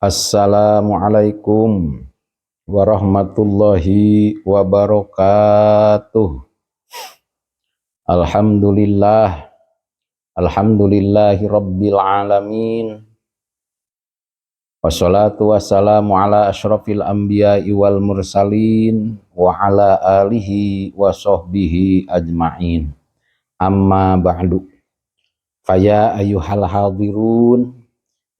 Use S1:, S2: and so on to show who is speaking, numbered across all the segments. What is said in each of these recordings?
S1: Assalamualaikum warahmatullahi wabarakatuh. Alhamdulillah, alhamdulillahi rabbil alamin. Wassalatu wassalamu ala asyrafil anbiya'i wal mursalin wa ala alihi wa sahbihi ajma'in. Amma ba'du. Faya ayyuhal hadirun,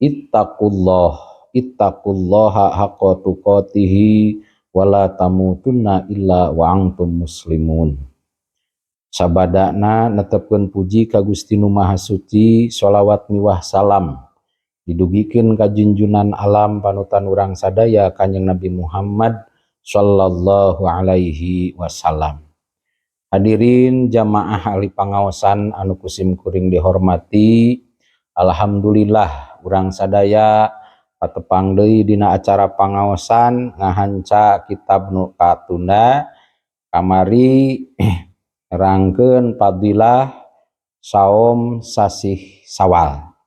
S1: ittaqullah, ittaqullaha haqqa tuqatihi wa la tamutunna illa wa antum muslimun. Sabadana netepkeun puji ka Gusti Nu Maha Suci, sholawat miwah salam didugikeun ka junjunan alam panutan urang sadaya Kanjeng Nabi Muhammad sallallahu alaihi wasallam. Hadirin jamaah ahli pangaosan anu kusim kuring dihormati, alhamdulillah urang sadaya patepang deui dina acara pangaosan ngahanca kitab nu katunda kamari nerangkeun fadilah saum sasih Sawal.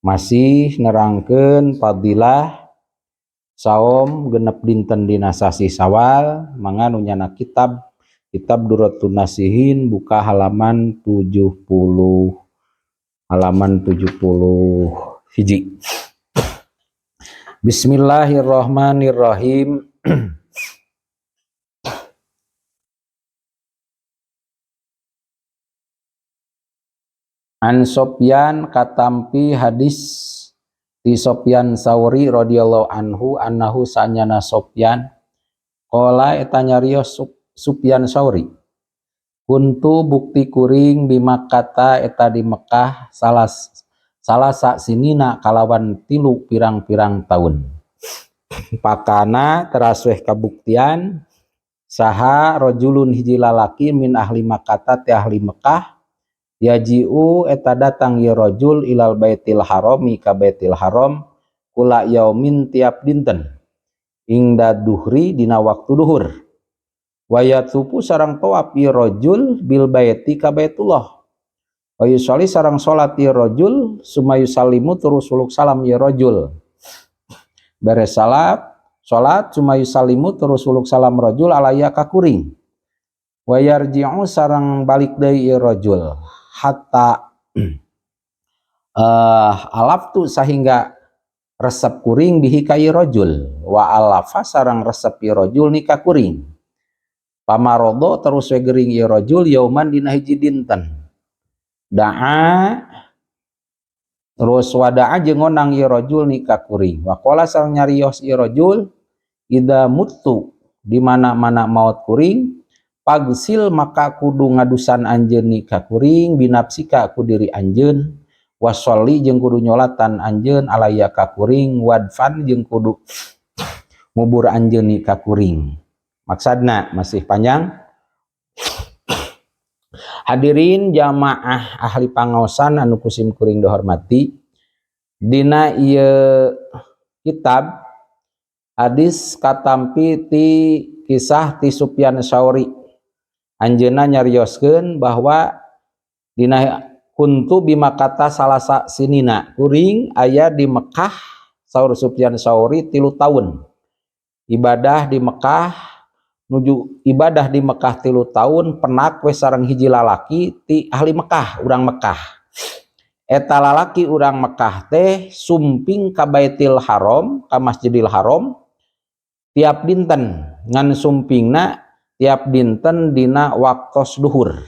S1: Masih nerangkeun fadilah saum genep dinten dina sasih Sawal, mangga nu nyana kitab Durratun Nasihin buka halaman 70, halaman 70 hiji. Bismillahirrahmanirrahim. An Sofyan katampi hadis ti Sofyan Sauri radhiyallahu anhu annahu sanyana Sofyan qala eta nyarios Sufyan Sauri kuntu bukti kuring di Makkata eta di Mekah salasa sinina kalawan tilu pirang-pirang taun. Pakana terasweh kabuktian saha rajulun hiji lalaki min ahli Makkata ti ahli Mekah yaji'u eta datang ya rajul ilal baitil harami ka baitil haram kula yaumin tiap dinten ingda duhri dina waktu duhur wa yatufu sarang tawaf ya rajul bil baiti ka baitullah wa yusolli sarang salat ya rajul summa yusallimu terus suluk salam ya rajul beres salat summa yusallimu terus suluk salam rajul alaya ka kuring wa yarji'u sarang balik deui ya rajul hatta alaf tu sehingga resep kuring bihi ka rajul wa alafa sarang resep ya rajul nikah kuring pamarodo terus we gering ya rajul yauman dina hiji dinten daa terus wadaa jeung ngonang ya rajul nikah kuring wa qala sareng nyarios ya rajul ida mutu di mana-mana maut kuring pagsil maka kudu ngadusan anjeun nikah kuring binapsika ku diri anjeun wasolli jeung kudu nyolatan anjeun alaya ka kuring wadfan jeung kudu ngubur anjeun nikah kuring. Maksudna masih panjang. Hadirin jamaah ahli pangaosan anu kusim kuring dihormati, dina ieu kitab hadis katampi ti kisah ti Sufyan Sauri anjeunna nyarioskeun bahwa dina kuntu bimakata salasa sinina kuring aya di Mekah saur Sufyan Sauri 3 tahun ibadah di Mekah nuju ibadah di Mekah 3 tahun penak we sareng hiji lalaki ti ahli Mekah urang Mekah eta lalaki urang Mekah teh sumping ka Baitil Haram ka Masjidil Haram tiap dinten ngan sumpingna tiap dinten dina waktos duhur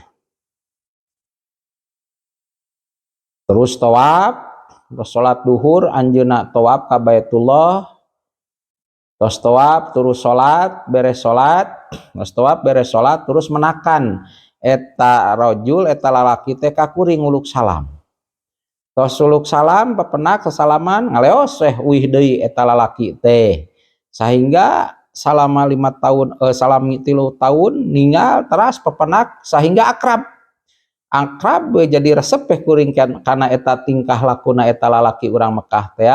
S1: terus tawaf terus salat duhur anjeunna tawaf ka Baitullah terus tawaf terus salat beres salat terus tawaf beres salat terus menakan eta rajul eta lalaki teh ka kuring nguluk salam tos suluk salam pepenak sesalaman ngaleos weh uih deui eta lalaki teh sehingga selama 5 tahun salami 3 tahun ninggal teras pepenak sehingga akrab akrab we jadi resep we kuring kana eta tingkah lakuna eta lalaki urang Mekah teh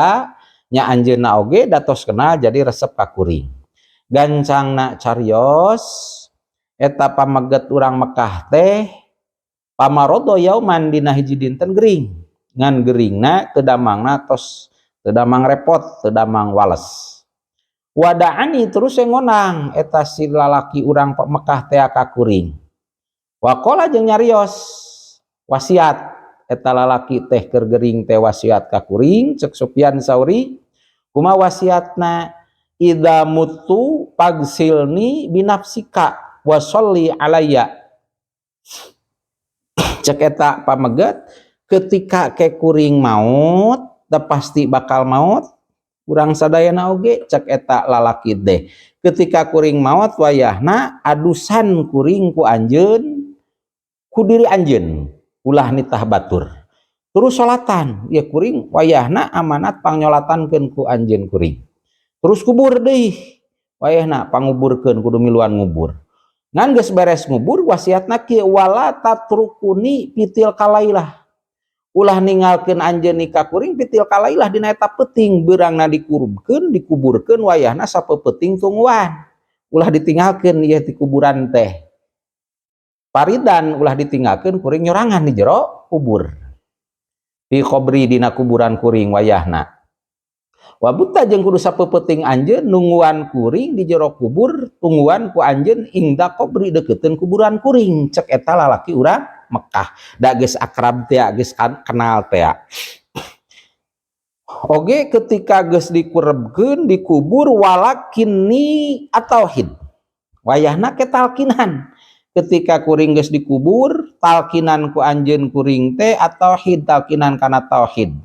S1: nya anjeunna oge datos kenal jadi resep ka kuring gancangna carios eta pameget urang Mekah teh pamarodo yauman dina hiji dinten gering ngan geringna teu damangna tos Teu damang repot, teu damang wales. Wada'ani terus yang ngonang eta si lalaki urang Mekah teh ka kuring. Waqala jeung nyarios wasiat eta lalaki teh keur gering teh wasiat ka kuring. Cek Sufyan Sauri, kumaha wasiatna? Idza mutu fagsilni binafsika wa sholli alayya. Cek eta pameget, ketika ke kuring maut, da pasti bakal maut urang sadayana oge, cek eta lalaki teh, ketika kuring maut wayahna adusan kuring ku anjeun, ku diri anjeun, ulah nitah batur. Terus salatan ya kuring wayahna, amanat pangyolatankeun ku anjeun kuring. Terus kubur deui wayahna, panguburkeun, kudu miluan ngubur. Ngan geus beres ngubur, wasiatna kieu: wala tatrukuni fitil kalailah, ulah ninggalkeun anjeun ka kuring fitil kalailah dina eta peuting. Beurangna dikurubkeun, dikuburkeun, wayahna sapeupeting tungguan, ulah ditinggalkeun ieu di kuburan teh paridan, ulah ditinggalkeun kuring nyorangan di jero kubur, fi qobri dina kuburan kuring wayahna. Wabutta jeung kudu sapeupeting anjeun nungguan kuring di jero kubur, tungguan ku anjeun inda qobri deukeuteun kuburan kuring, cek eta lalaki urang Mekah. Da geus akrab teh, geus kenal teh. Oge ketika geus dikurebkeun, dikubur, walakinni at-tauhid, wayahna ke talkinan. Ketika kuring geus dikubur, talkinan ku anjeun kuring teh at-tauhid, talkinan kana tauhid.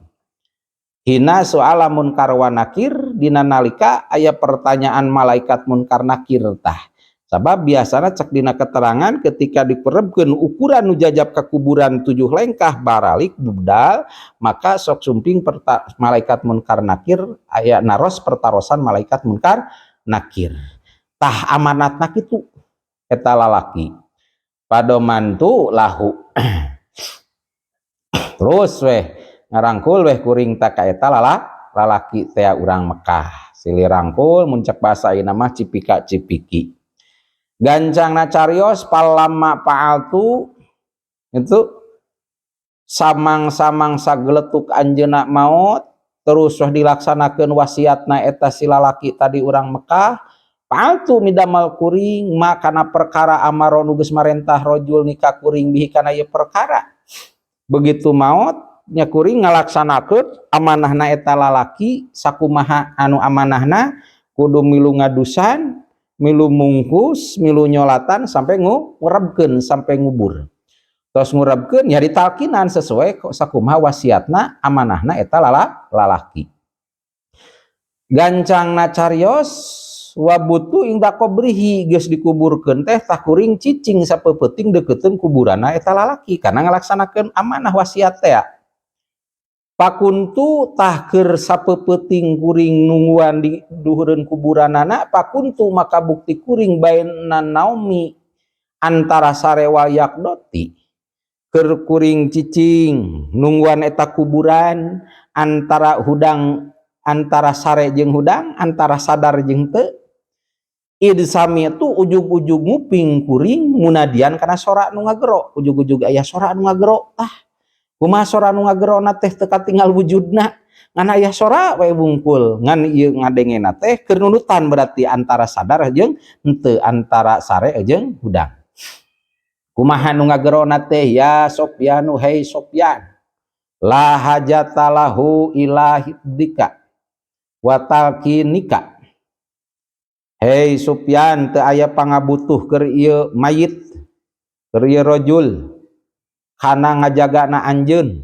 S1: Hina soala munkar wa nakir, dina nalika aya pertanyaan malaikat munkar nakir. Tah, sabab biasana cek dina keterangan, ketika dikurebkeun ukuran nu jajab ka kuburan 7 lengkah baralik budal, maka sok sumping malaikat munkar nakir, aya naros pertarosan malaikat munkar nakir. Tah, amanatna kitu eta lalaki. Padomantu lahu, terus weh ngarangkul weh kuring tak ka eta lalaki teh urang Mekah. Silih rangkul, mun cek bahasa ayeuna mah cipika cipiki. Gancangna carios, palama fa'altu itu, samang-samang sageletuk anjeunna maot terus weh dilaksanakeun wasiatna eta si lalaki tadi urang Mekah. Fa'altu midamal kuring ma kana perkara amaro nu geus marentah rojul ni ka kuring bihi kana ieu perkara. Begitu maot nya kuring ngalaksanakeun amanahna eta lalaki, sakumaha anu amanahna kudu milu ngadusan, milu mungkus, milu nyolatan, sampai ngurebkeun, sampai ngubur. Terus ngurebkeun ya ditalkinan sesuai sakumaha wasiatna, amanahna eta lalaki. Gancangna carios, wabutu inda qabrihi, geus dikuburkeun teh, tah kuring cicing sapeupeting deukeutkeun kuburanna eta lalaki karena ngalaksanakeun amanah wasiat teh. Pakuntu, tah keur sapeupeting kuring nungguan di duhureun kuburanana, pakuntu maka bukti kuring baina naumi antara sare wal yaqdoti, keur kuring cicing nungguan eta kuburan, antara hudang, antara sare jeung hudang, antara sadar jeung teu. Id sami itu ujug-ujug nguping kuring munadian kana sora nu ngagero, ujug-ujug aya sora nu ngagero. Tah, kumaha sora nu ngagerona teh teu katinggal wujudna, ngan aya sora we wungkul. Ngan ieu ngadengena teh keur nunutan, berarti antara sadar jeung henteu, antara sare jeung hudang. Kumaha nu ngagerona teh? Ya Sofyanu, hei Sofyan, la hajata lahu ila hifdzika wa talqinika. Hei Sufyan, teu aya pangabutuh keur ieu mayit, keur ieu rajul, kana ngajagana anjeun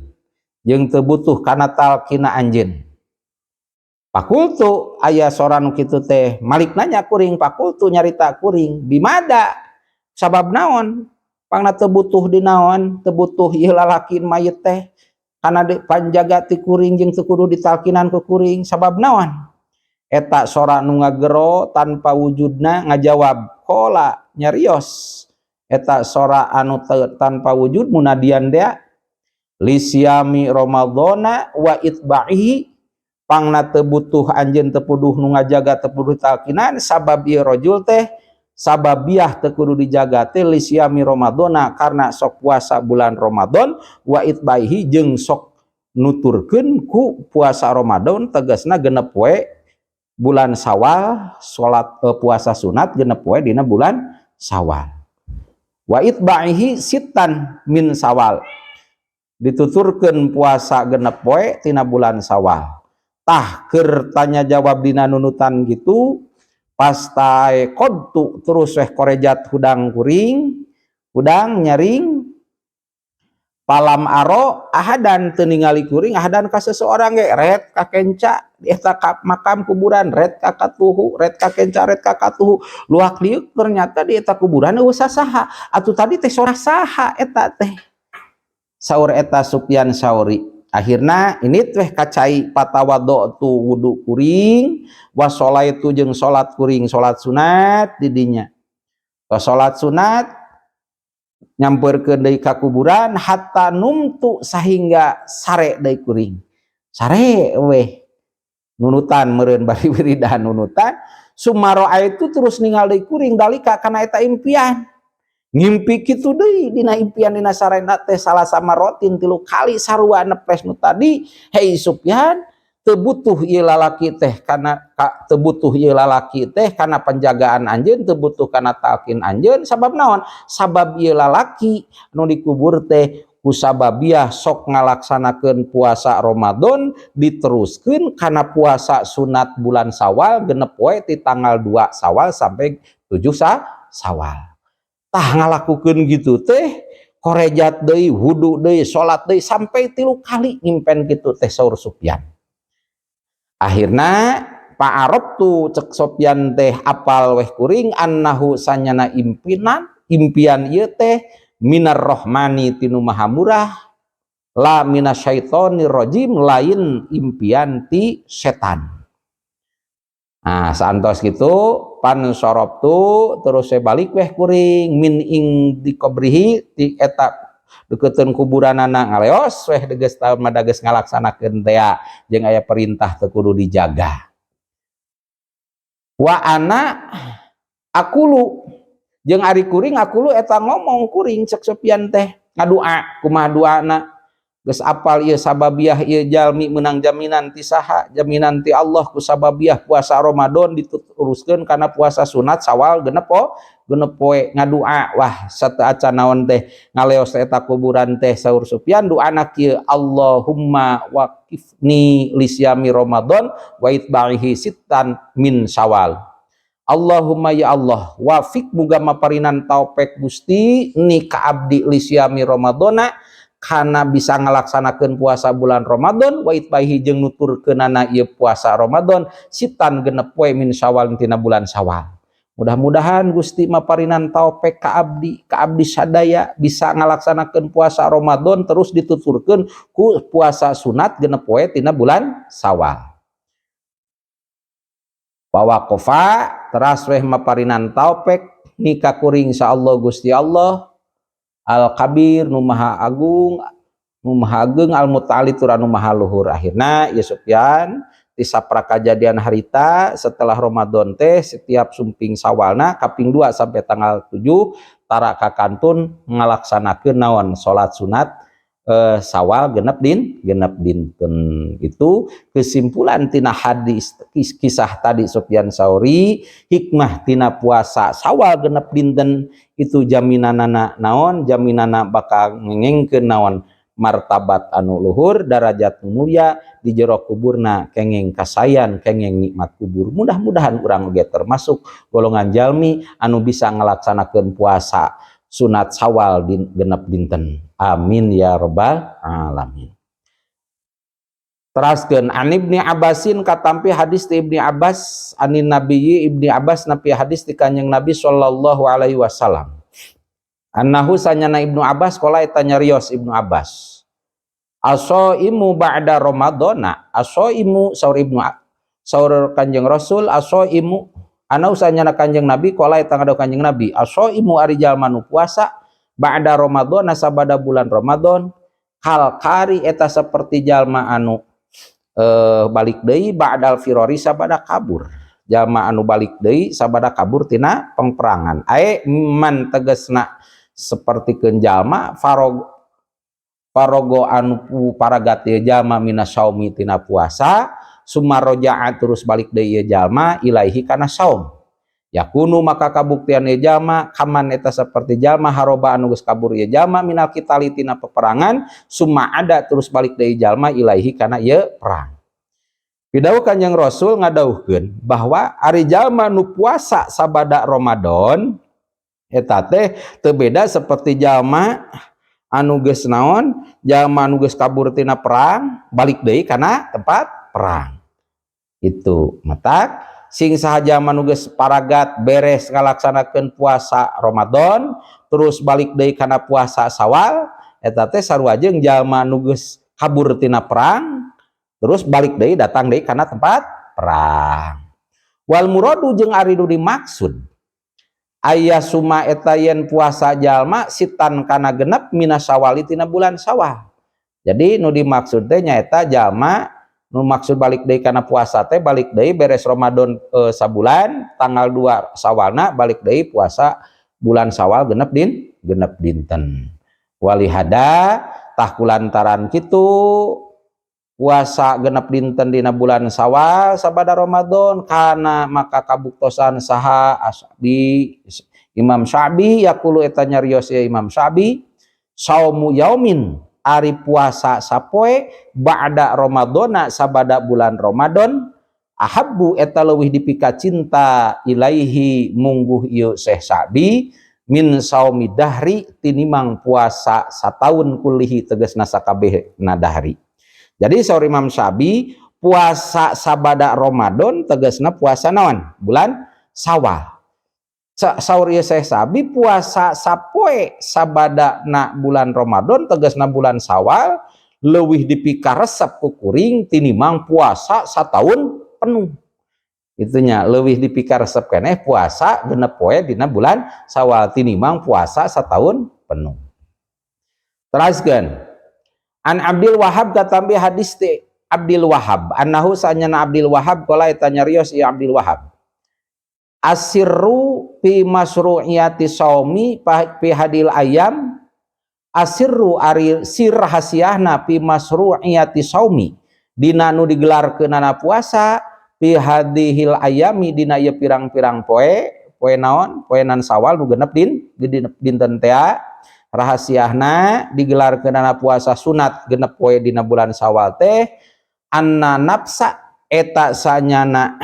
S1: jeung teu butuh kana talqina anjeun. Pakultu, aya sora nu kitu teh, malik nanya kuring, pakultu nyarita kuring, bimada, sabab naon pangna teu butuh di naon, teu butuh ieu lalaki mayit teh kana panjaga ti kuring jeung teu kudu ditalkinan ku kuring, sabab naon? Eta sora nu ngagero tanpa wujudna ngajawab, qala nyarios eta sora anu tanpa wujud munadian dea, lisiami ramadhana wa itba'ihi, pangna teu butuh anjeun, teu puduh nu ngajaga, teu puduh talkinan, sabab ieu rajul teh, sababiah teu kudu dijaga teh lisiami ramadhana, karena sok puasa bulan Ramadan, wa itbaihi jeung sok Nuturkeun ku puasa Ramadan, tegasna 6 poe bulan Sawal, salat puasa sunat 6 poe dina bulan Sawal. Wa itba'ihi sittan min Sawal, dituturkeun puasa 6 poe tina bulan Sawal. Tah, keur tanya jawab dina nunutan gitu, fastaiqadtu, terus weh korejat hudang kuring, hudang nyaring. Falam aro ahadan, teu ningali kuring, ahadan ka seseorang ge, ret ka kenca di eta ka makam kuburan, ret ka katuhu, ret ka kenca, ret ka katuhu, luak liuk, ternyata di eta kuburan euweuh sasaha. Atuh tadi teh sora saha eta teh, saur eta Sufyan Sauri. Akhirna ini teh ka cai, fatawaddo'tu, wudu kuring, wa sholaitu, jeung salat kuring, salat sunat di dinya. Salat sunat, nyamperkeun deui ka kuburan, hatta numtu, sahingga sare deui kuring. Sare weh nunutan meureun, bari wiridan nunutan. Tsumma itu, terus ningal deui kuring, dalika kana eta impian, ngimpi kitu deui dina impian, dina sarena teh, salasa marrotin, 3 kali, sarua nepes nu tadi. "Hei Sufyan, teu butuh ieu lalaki teh kana teu butuh ieu lalaki teh kana penjagaan anjeun, teu butuh kana talkin anjeun. Sabab naon? Sabab ieu lalaki nu dikubur teh kusababiah sok ngalaksanakeun puasa Ramadan, diteruskeun kana puasa sunat bulan Sawal 6 poe ti tanggal 2 Sawal sampai 7 Sawal. Tah, ngalakukeun gitu teh, korejat deui, wudu deui, salat deui, sampai 3 kali ngimpen gitu teh," saur Sufyan. Akhirna fa'araftu, cek Sofyan teh, apal weh kuring, annahu, sanyana impinan impian ieu teh, minar rohmani, tinu maha murah, la minasyaitoni rajim, lain impian ti setan. Nah, saantos gitu, fansharaftu, terus saya balik weh kuring, min indi qabrihi, ti eta deketeun kuburanana, ngaleos weh deges tahun madages ngalaksanakeun teh jeung aya perintah teu kudu dijaga. Wa ana aqulu, jeung ari kuring, aqulu, eta ngomong kuring, cek Sofyan teh, ngadua. Kumaha duana? Geus apal ieu sababiah ieu jalmi menang jaminan ti saha? Jaminan ti Allah, ku sababiah puasa Ramadan diteruskeun kana puasa sunat Sawal 6 poe. Ngadua wah sateu acan naon teh ngaleos eta kuburan teh, saur Sufyan, duana kieu, "Allahumma waffiqni lisyami Ramadan wa itba'ihi sittan min Syawal." Allahumma, ya Allah, waffiq, muga maparinan taufik Gusti, ni ka abdi, lisyami Ramadana, kana bisa ngalaksanakeun puasa bulan Ramadan, wa itba'ihi, jeung nuturkeunana ieu puasa Ramadan, sittan, 6 poe, min Syawal, tina bulan Syawal. Mudah-mudahan Gusti maparinan taufik ka abdi sadaya bisa ngalaksanakeun puasa Ramadan terus dituturkeun ku puasa sunat 6 poe tina bulan Syawal. Waqafa, teras weh maparinan taufik ni ka kuring insyaallah Gusti Allah, Al Kabir, nu Maha Agung, nu Maha Ageng, Al Muta'ali, tur anu Maha Luhur. Akhirna ya Sufyan ti sapra kajadian harita, setelah Ramadan teh setiap sumping Sawalna kaping 2 sampai tanggal 7 tara kakantun ngalaksanakeun naon, salat sunat Sawal 6 dinten. Itu kesimpulan tina hadis kisah tadi Sufyan Sauri, hikmah tina puasa Sawal 6 dinten itu jaminanana naon? Jaminana bakal ngengengkeun naon, martabat anu luhur, darajat mulia di jero kuburna, kengeng kasayan, kengeng nikmat kubur. Mudah-mudahan urang oge termasuk golongan jalmi anu bisa ngalaksanakeun puasa sunat Sawal di 6 dinten. Amin ya robbal alamin. Teraskeun, an Ibni Abbasin, katampi hadis ti Ibni Abbas, anin Nabiyyi, Ibni Abbas napi hadis ti Kanjeng Nabi sallallahu alaihi wasallam, annahu, sanyana Ibnu Abbas, qala, eta nyarios Ibnu Abbas, asoimu ba'da Ramadana, asoimu, saur Ibnu, saur Kanjeng Rasul, asoimu, annahu, sanyana Kanjeng Nabi, qala, eta ngadau Kanjeng Nabi, asoimu, ari jalma nu puasa, ba'da Ramadana, sabada bulan Ramadan, kal karri, eta seperti jalma anu balik deui, ba'dal firori, sabada kabur, jalma anu balik deui sabada kabur tina pengperangan, ae man, tegesna seperti jalma farog Faraga anu paragat ieu jalma minas saumi tina puasa, summa roja'a terus balik deui ieu jalma ilaihi kana saum, yakunu maka kabuktian ieu jalma kaman eta seperti jalma haroba anu geus kabur ieu jalma minal qitali tina peperangan, summa ada terus balik deui jalma ilaihi kana ieu perang. Pidawuh Kanjeng Rasul ngadawuhkeun bahwa ari jalma nu puasa sabada Ramadan eta teh teu beda seperti jalma anu geus naon, jalma anu geus kabur tina perang balik deui kana tempat perang. Itu matak sing saha jalma nu geus paragat beres ngalaksanakeun puasa Ramadan terus balik deui kana puasa Sawal, eta teh sarua jeung jalma nu geus kabur tina perang terus balik deui, datang deui kana tempat perang. Wal muradu jeung ari nu dimaksud ayyashuma eta yen puasa jalma sittan kana genep minas Syawali tina bulan Syawal. Jadi nu dimaksud teh nyaeta jalma nu maksud balik deui kana puasa teh balik deui beres Ramadan sabulan, tanggal 2 Syawalna balik deui puasa bulan Syawal genep dinten. Walihada tah kulantaran kitu puasa genep dinten dina bulan Syawal sabada Ramadan kana maka kabuktosan saha asbi Imam Syabi yaqulu eta nyarios ya Imam Syabi, saumu yaumin ari puasa sapoe ba'da Ramadana sabada bulan Ramadan ahabbu eta leuwih dipika cinta ilaihi mungguh ieu Syekh Syabi min saumi dahri tinimang puasa sataun kullihi tegasna sakabehna dahri. Jadi saur Imam Syabi puasa sabada Ramadan tegasna puasa naon? Bulan Sawal. Saur ieu Syekh Syabi puasa sapoe sabada na bulan Ramadan tegasna bulan Sawal leuwih dipikaresep ku kuring tinimang puasa sataun penuh. Itunya leuwih dipikaresep keneh puasa 6 poe dina bulan Sawal tinimang puasa sataun penuh. Teraskeun. An Abdul Wahab katampi hadis ti Abdul Wahab annahu sanyana Abdul Wahab qala eta nyarios ieu Abdul Wahab, asirru fi masru'iyati saumi fi hadil ayam, asirru ari sir rahasiahna fi masru'iyati saumi dina nu digelarkeunana puasa fi hadihil ayami dina ieu pirang-pirang poe, poe naon, poenan Sawal nu genep dinten tea, rahasiahna digelarkeunana puasa sunat genep poe dina bulan Sawal teh anna nafsa eta sanyana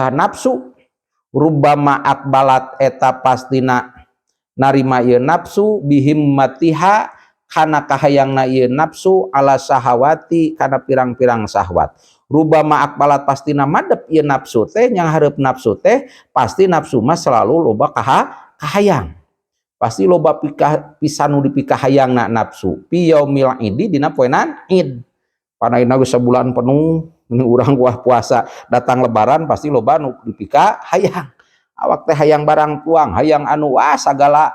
S1: nafsu rubbama akbalat eta pastina narima ieu nafsu bihimmatiha kana kahayangna ieu nafsu ala syahawati kana pirang-pirang syahwat. Rubbama akbalat pastina madep ieu nafsu teh, yang hareup nafsu teh pasti nafsu mah selalu loba kahayang, pasti loba pika pisan nu dipikahayangna nafsu fi yaumil idi dina poenan id. Panaina geus sabulan penuh ini urang buah puasa, datang lebaran pasti loba nu dipikahayang, awak teh hayang barang tuang, hayang anu wah sagala.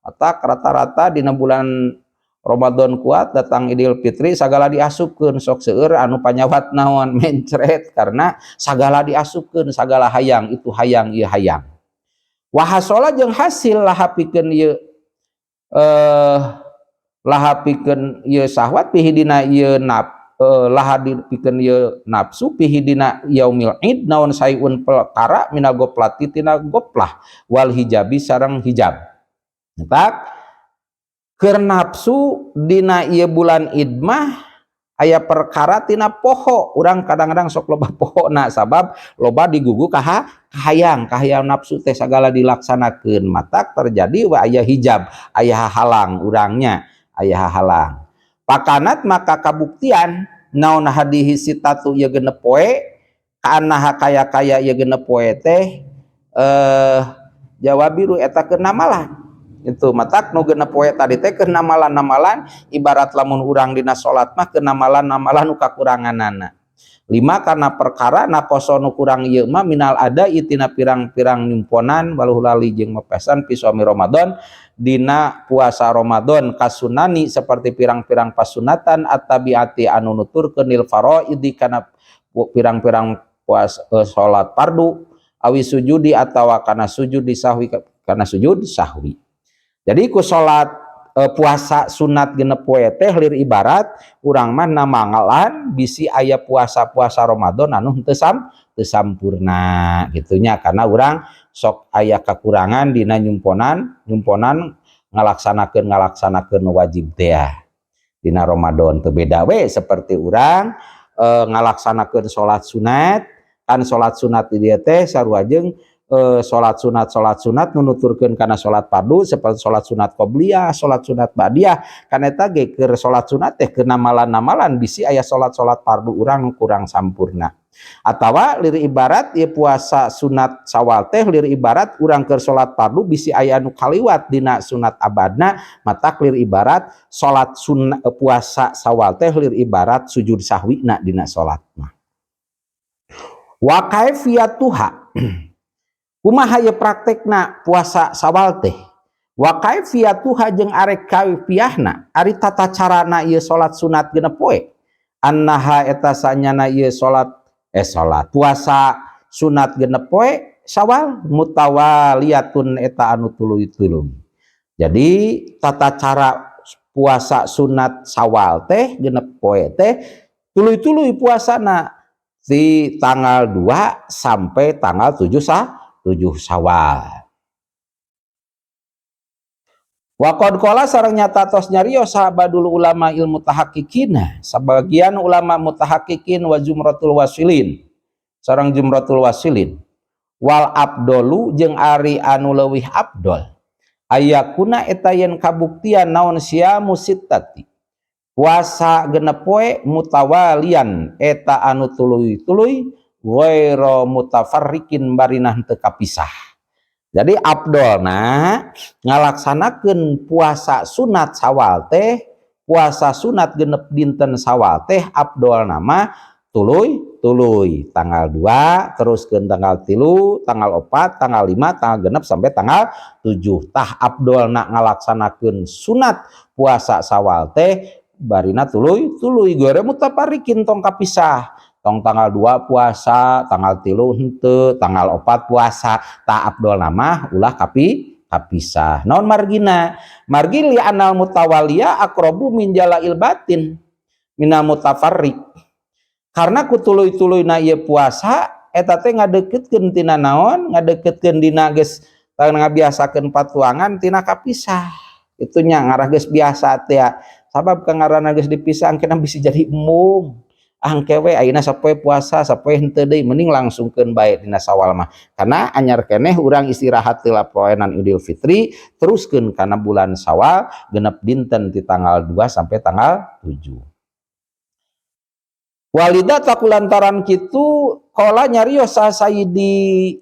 S1: Matak rata-rata dina bulan Ramadan kuat, datang Idul Fitri sagala diasupkeun, sok seueur anu panyawat naon, mencret, karena sagala diasupkeun, sagala hayang, itu hayang, ieu hayang. Wahasola jeung hasil laha pikeun ieu laha pikeun ieu syahwat fihi dina ieu laha pikeun ieu nafsu fihi dina yaumil id naon sayun perkara minal goflati tina goflah wal hijabi sareng hijab. Tak keur nafsu dina ieu bulan id mah aya perkara tina poho. Urang kadang-kadang sok loba poho na sabab loba digugu kaha kahayang, kahayang nafsu teh sagala dilaksanakeun, matak terjadi wa aya hijab, aya halang urangnya, aya halang. Pakanat maka kabuktian naon hadihi sitatu ieu genep poe kaanaha kaya-kaya ieu genep poe teh jawabiru eta keur namalan. Itu matak nu genep poe tadi teh keur namalan-namalan, ibarat lamun urang dina salat mah keur namalan-namalan nu kakuranganana. Lima karena perkara nakoso nu kurang ieu mah minal ada itina pirang-pirang nyumponan waluh lali jeung mepesan fi shaumi Ramadan dina puasa Ramadan kasunani seperti pirang-pirang pasunatan at-tabiati anu nuturkeun lil faraidi kana pirang-pirang puasa salat fardu awi sujudi atawa kana sujud disahwi kana sujud sahwi. Jadi ku salat Puasa sunat 6 poe teh lir ibarat urang mah nambalan bisi aya puasa-puasa Ramadan anu henteu sampurna gitunya, karena urang sok aya kekurangan dina nyumponan nyumponan ngalaksanakeun ngalaksanakeun wajib teh dina Ramadan. Teu beda we seperti urang ngalaksanakeun salat sunat kan. Salat sunat di dieu teh sarua jeung salat sunat nu nuturkeun kana salat fardu, seperti salat sunat qobliyah, salat sunat ba'diyah. Kan eta ge keur salat sunat teh keur namalan-namalan bisi aya salat-salat fardu urang kurang sampurna. Atawa lir ibarat ieu puasa sunat Sawal teh lir ibarat urang keur salat fardu bisi aya anu kaliwat dina sunat abadna. Matak lir ibarat salat sunat, puasa Sawal teh lir ibarat sujud sahwina dina salat mah. Wa kaifiyatuha, kumaha ieu praktekna puasa Sawal teh? Wa kaifiyatuha, jeung arek kaifiahna, ari tata carana ieu salat sunat 6 poe, annaha eta sanyana ieu salat puasa sunat 6 poe Sawal mutawaliyatun eta anu tuluy-tuluy. Jadi tata cara puasa sunat Sawal teh 6 poe teh tuluy-tuluy puasana di tanggal 2 sampai tanggal 7 Sawal. Waqad qala, sareng nyata tos nyarios ba'dul ulama il mutahaqqiqina, sebagian ulama mutahaqqiqin, wa zumratul wasilin, sareng jumratul wasilin, wal afdolu, jeung ari anu leuwih afdol, ayakuna eta yen kabuktian naon siyamu sittati, puasa 6 poe, mutawalian eta anu tuluy-tuluy, ghairu mutafarriqin barina henteu kapisah. Jadi afdolna ngalaksanakeun puasa sunat Sawal teh, puasa sunat 6 dinten Sawal teh, afdolna mah tuluy tuluy tanggal 2 terus ke tanggal 3, tanggal 4, tanggal 5, tanggal 6 sampai tanggal 7. Tah, afdolna ngalaksanakeun sunat puasa Sawal teh barina tuluy tuluy, ghairu mutafarriqin, tong kapisah, tong tanggal 2 puasa, tanggal 3 henteu, tanggal 4 puasa. Tah, afdolna mah ulah kapisah. Naon margina? Margi li anal mutawaliya aqrabu min jala'il batin minal mutafarriq, karena ku tuluy-tuluyna ieu puasa eta teh ngadeukeutkeun tina naon, ngadeukeutkeun dina geus ngabiasakeun patuangan tina kapisah. Itu nya ngarah geus biasa teh, sabab kangarana geus dipisah engkena bisa jadi embung, angke we ayeuna sapoe puasa sapoe henteu deui. Mending langsungkeun bae dina Sawal mah, karena anyar keneh urang istirahat heula poenan Idul Fitri, teruskeun kana bulan Sawal 6 dinten ti tanggal 2 sampai tanggal 7. Walida, takulantaran kitu, qala nyarios Sayyidi,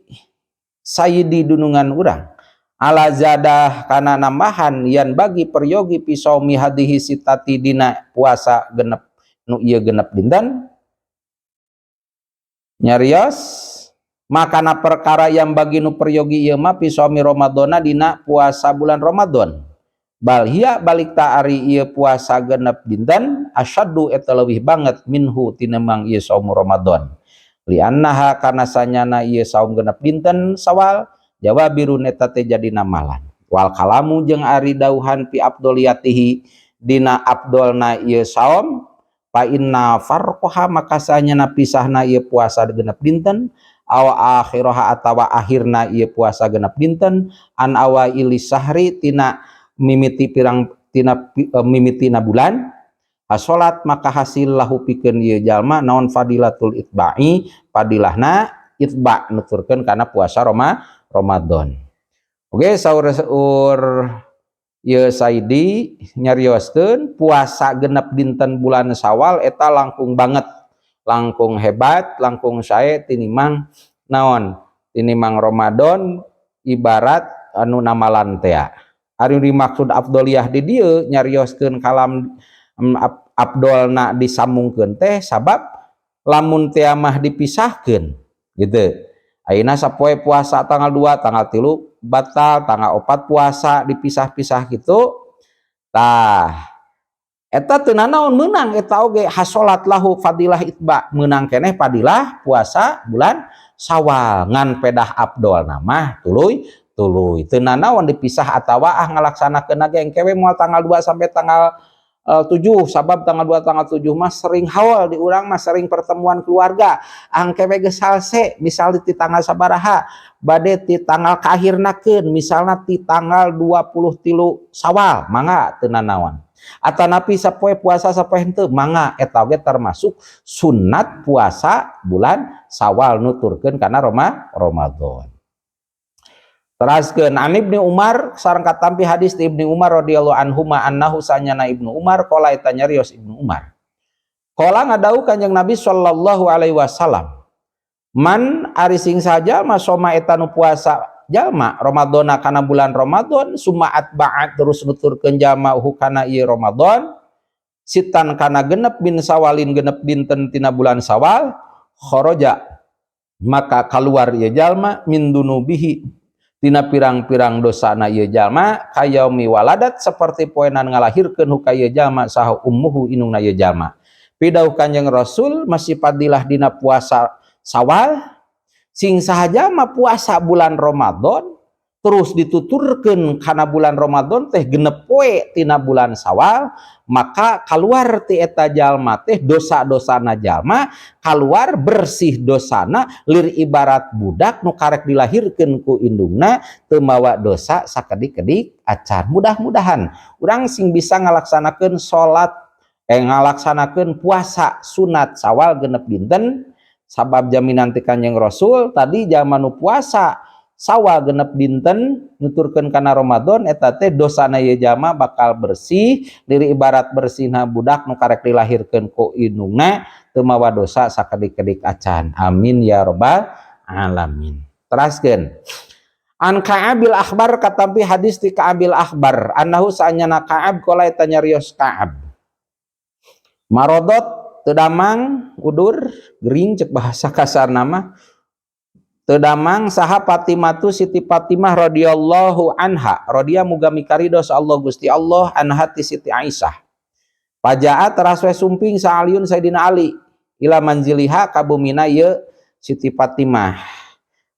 S1: Sayyidi dunungan urang, ala zadah kana nambahan yan bagi peryogi fi shaumi hadhihi sittati dina puasa 6 nu ieu 6 dinten. Nyarios makana perkara yang bagi nu peryogi ieu mah fi shaumi Ramadana dina puasa bulan Ramadan, bal hiya balik ta ari ieu puasa 6 dinten, asyaddu eta leuwih banget, minhu tinemang ieu saum Ramadan, liannaha karena sanyana ieu saum 6 dinten Sawal jawabirun eta teh jadi namalan. Wal kalamu, jeung ari dauhan, fi afdoliyatihi dina afdolna ieu saum, fa inna farqaha maka sanyana pisahna ieu puasa 6 dinten, aw akhiraha atawa akhirna ieu puasa 6 dinten, an awaili sahri tina mimiti pirang tina mimitina bulan, hasolat maka hasil lahu pikeun ieu jalma naon fadilatul itba'i, fadilahna itba nuturkeun kana puasa Ramadan. Oke, saur ur ieu Saidi nyarioskeun puasa 6 dinten bulan Sawal eta langkung banget, langkung hebat, langkung sae tinimang naon, tinimang Ramadan, ibarat anu namalan teh. Ari dimaksud afdoliyah di dieu nyarioskeun kalam afdolna disambungkeun teh sabab lamun teh mah dipisahkeun gitu. Ayeuna sapoe puasa tanggal 2, tanggal 3 batal, tanggal 4 puasa, dipisah-pisah gitu. Tah, eta teu nanaon meunang eta oge hasolat lahu fadilah itba, meunang keneh fadilah puasa bulan Sawal, ngan pedah afdolna mah tuluy. Tuluy teu nanaon dipisah atawa ngalaksanakeun ge engke we, moal tanggal 2 sampai tanggal 7, sabab tanggal 2 tanggal 7 mah sering haul di urang mah, sering pertemuan keluarga. Engke we geus salse, misal di tanggal sabaraha, bade ti tanggal kaahirnakeun, misalna ti tanggal 23 Sawal, mangga, teu nanaon. Atanapi sapoe puasa sapoe henteu, mangga, eta oge termasuk sunat puasa bulan Sawal nuturkeun kana Ramadan. Teraskeun an Ibnu Umar, sareng katampi hadis ti Ibnu Umar radhiyallahu anhu ma annahu sanyana Ibnu Umar qala, eta nyarios Ibnu Umar. Qala, ngadawuh Kanjeng Nabi sallallahu alaihi wasallam. Man, ari sing saja soma, eta nu puasa jalma, Ramadana, kana bulan Ramadan, summa atba'a, terus nuturkeun jalma, hu kana ieu Ramadan, sittan, kana 6, min Sawalin, 6 dinten tina bulan Sawal, kharaja, maka keluar ieu jalma, min dzunubihi, tina pirang-pirang dosana ieu jalma, kayaumi waladat, seperti poenan ngalahirkeun hu ka ieu jalma saha ummuhu, indungna ieu jalma. Pidawuh Kanjeng Rasul masih fadilah dina puasa Sawal, sing saha mah puasa bulan Ramadan terus dituturkeun kana bulan Ramadan teh 6 poe tina bulan Sawal, maka keluar ti eta jalma teh dosa-dosana jalma, keluar bersih dosana, lir ibarat budak nu karek dilahirkeun ku indungna, teu mawa dosa sakedik-kedik acan. Mudah-mudahan urang sing bisa ngalaksanakeun salat, ngalaksanakeun puasa sunat Sawal 6 dinten, sabab jaminan ti Kanjeng Rasul tadi, jalma nu puasa Sawal 6 dinten nuturkeun kana Ramadan eta teh dosana ieu jalma bakal bersih, diri ibarat bersihna budak nu karek dilahirkeun ku indungna, teu mawa dosa sakedik-kedik acan. Amin ya robbal alamin. Teraskeun an Ka'abil Ahbar, katampi hadis ti Ka'abil Ahbar, annahu saanyana Ka'ab qala, eta nyarios Ka'ab, marodot, teu damang, udur gering cek bahasa kasar nama, teu damang saha Fatimatu, Siti Fatimah, radhiyallahu anha, radhiya, muga mikarido Allah Gusti Allah, anha ti Siti Aisyah. Pajaa, teras we sumping sa Aliun, Sayyidina Ali, ila manziliha, ka bumina ieu Siti Fatimah.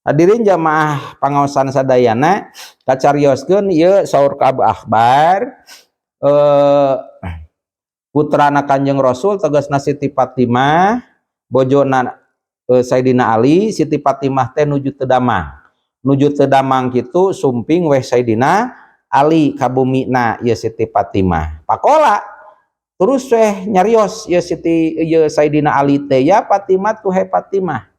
S1: Hadirin jamaah pangaosan sadayana, kacarioskeun ieu saur Ka'ab Ahbar, putrana Kanjeng Rasul, tegasna Siti Fatimah bojona Sayyidina Ali. Siti Fatimah teh nuju teu damang, nuju teu damang kitu, sumping weh Sayyidina Ali ka bumina ieu Siti Fatimah. Pakola, terus weh nyarios ieu Siti, ieu Sayyidina Ali teh, ya Fatimah tuh, he Fatimah,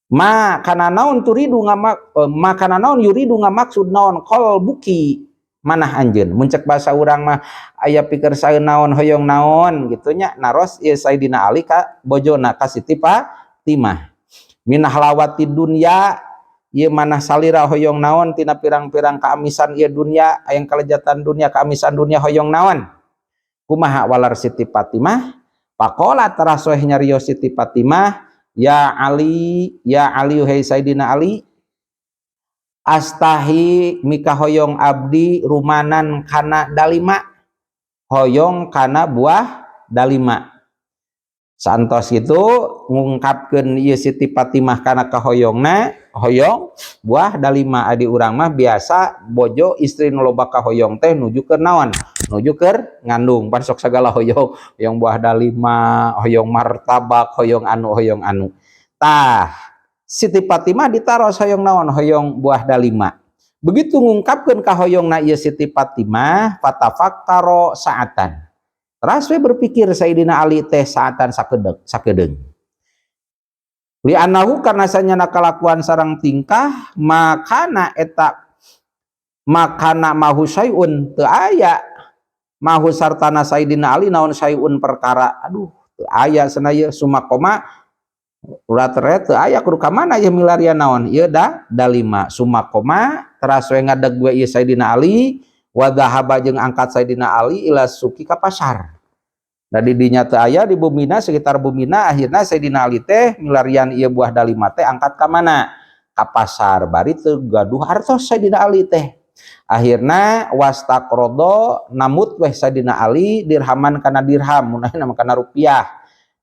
S1: ma kana naon turidu ngamak, ma kana naon yuridu, ngamaksud naon, qalbuki, manah anjeun. Mun cek bahasa urang mah aya pikir saeun naon, hoyong naon gitu nya, naros ieu Sayyidina Ali ka bojona, ka Siti Fatimah. Min halawati dunya, ieu manah salira hoyong naon tina pirang-pirang kaamisan ieu dunya, aya kalejatan dunya, kaamisan dunya hoyong naon? Kumaha walar Siti Fatimah? Pakola, teras weh nyarios Siti Fatimah, ya Ali, ya Ali, hei Sayyidina Ali, astahi, mikahoyong abdi, rumanan, kana dalima, hoyong kana buah dalima. Santos itu ngungkapkeun ieu Siti Fatimah kana kahoyongna, hoyong buah dalima. Adi urang mah biasa bojo istri nu loba kahoyong teh nuju keur naon, nuju keur ngandung, pan sok sagala hoyong, hoyong buah dalima, hoyong martabak, hoyong anu, hoyong anu. Tah, Siti Fatimah ditaros hoyong naon, hoyong buah dalima. Begitu ngungkapkeun kahoyongna ieu Siti Fatimah, fatafakkaro saatan, teras we berpikir Sayyidina Ali teh, saatan, sakedeng sakedeng, li annahu, karena sanyana kalakuan sareng tingkah, makana eta makana mahu syai'un, teu aya, mahu sartana Sayyidina Ali naon, syai'un, perkara. Aduh, teu aya cenah ieu. Sumakoma urat teu aya, kudu ka mana ieu milarian naon ieu da dalima. Sumakoma, teras we ngadeg we ieu Sayyidina Ali, wa dzahaba, jeung angkat Sayyidina Ali, ila suki, ka pasar. Da di dinya teu aya di bumina, sekitar bumina. Akhirna Sayyidina Ali teh milarian ieu buah dalima teh angkat ka mana? Ka pasar, bari teu gaduh artos Sayyidina Ali teh. Akhirna wastaqrodo, namut weh Sayyidina Ali, dirhaman, kana dirham, mun ayeuna mah kana rupiah.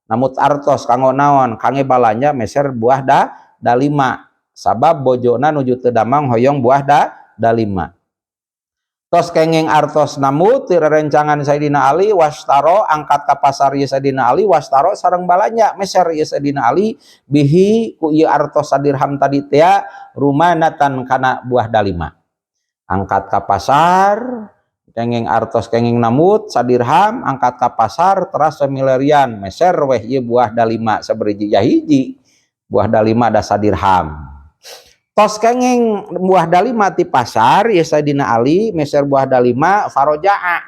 S1: Namut artos kanggo naon? Kangge balanja meser buah da dalima. Sabab bojona nuju teu damang hoyong buah dalima. Tos kenging artos nambut ti rerencangan Sayyidina Ali, wastaro angkat ka pasar ieu Sayyidina Ali, wastaro sareng balanja meser ieu Sayyidina Ali bihi ku ieu artos sadirham tadi teh rumanatan kana buah dalima. Angkat ka pasar kenging artos kenging nambut sadirham, angkat ka pasar teras milarian meser weh ieu buah dalima saberiji, ya hiji buah dalima da sadirham. Tos kenging buah dalima ti pasar ya Sayyidina Ali meser buah dalima, farojaa